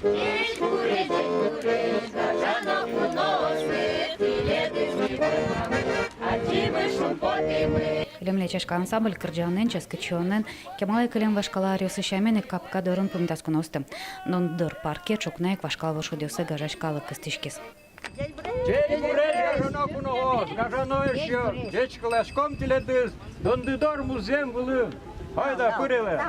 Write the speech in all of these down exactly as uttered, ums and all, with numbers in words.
Кылем «Лячаська» ансамбль кырӟанэн, ческыт сиёнэн, кемалай кылем вашкала аръёсы сямен ик, капка дорын пумитаз куноосты. Дондыр парке ӵукна ик вашкала воршудъёсы гажась калык кыстӥськиз. Ӟечбуресь, гажано куноос, гажано эшъёс, ӟечкыласьком тӥледыз Дондыдор музъем вылын. Айда, пырелэ.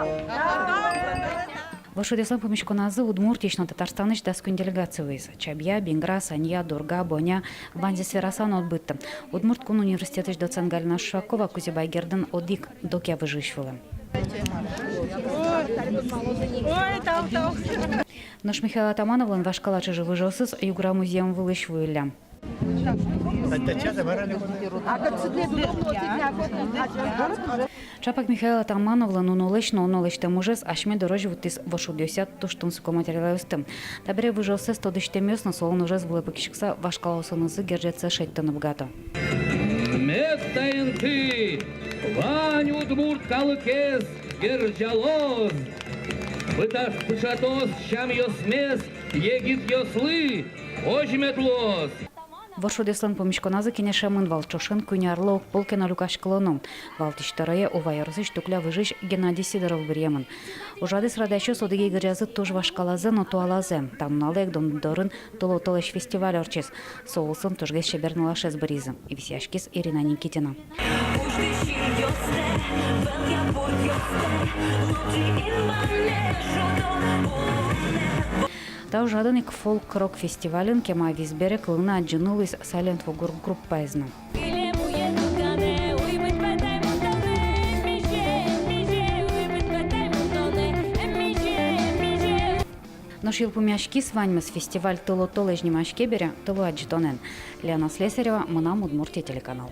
Воршудъёслэн пумиськоназы Удмуртиысь но Татарстанысь дас куинь делегация вуиз. Чабъя, Бингра, Санья, Дурга, Боня, ваньзэс вераса но уд быдты. Удмурт кун университетысь доцент Галина Шишакова Кузебай Гердын одӥг Докъя выжыысь вылэм. Ой, тау, тау. Нош Михаил Атамановлэн вашкала чыжы-выжыосыз Югра музъем вылысь вуиллям. Ӵапак Михаил Атамановлэн унолэсь но уно лэсьтэм ужез асьме дорозь вуттӥз воршудъёсъя туж тунсыко материалъёсты. Табере выжыоссэс тодӥсьтэмъёс но солэн ужез вылэ пыкиськыса вашкалаосынызы герӟетсэ шедьтыны быгато. Мед та инты вань удмурт калыкез герӟалоз, пыта-, пыӵатоз сямъёсмес егитъёслы, озьы мед луоз. Воршудъёслэн пумиськоназы кенешемын вал, ӵошен куинь арлы огпол ке но люкаськылоно. Валтӥсь тӧрое Ува ёросысь Тукля выжыысь Геннадий Сидоров быръемын. Ужрадэ радъясьёс одӥге герӟазы туж вашкалазэ но туалазэ. Та нуналэ ик Дондыдорын «Тыло-толэзь» фестиваль ортчиз. Со улсын тужгес чебер нылашез быръизы. Висъяськиз Ирина Никитина. Та ужрадын ик фолк-рок фестивальын кема вис бере кылыны адӟыны луиз Silent Woo группаез но. Нош йылпумъяськиз ваньмыз фестиваль «Тыло-толэзь» нимаське бере тыло адӟытонэн. Лена Слесарева, «Мынам Удмуртие» телеканал.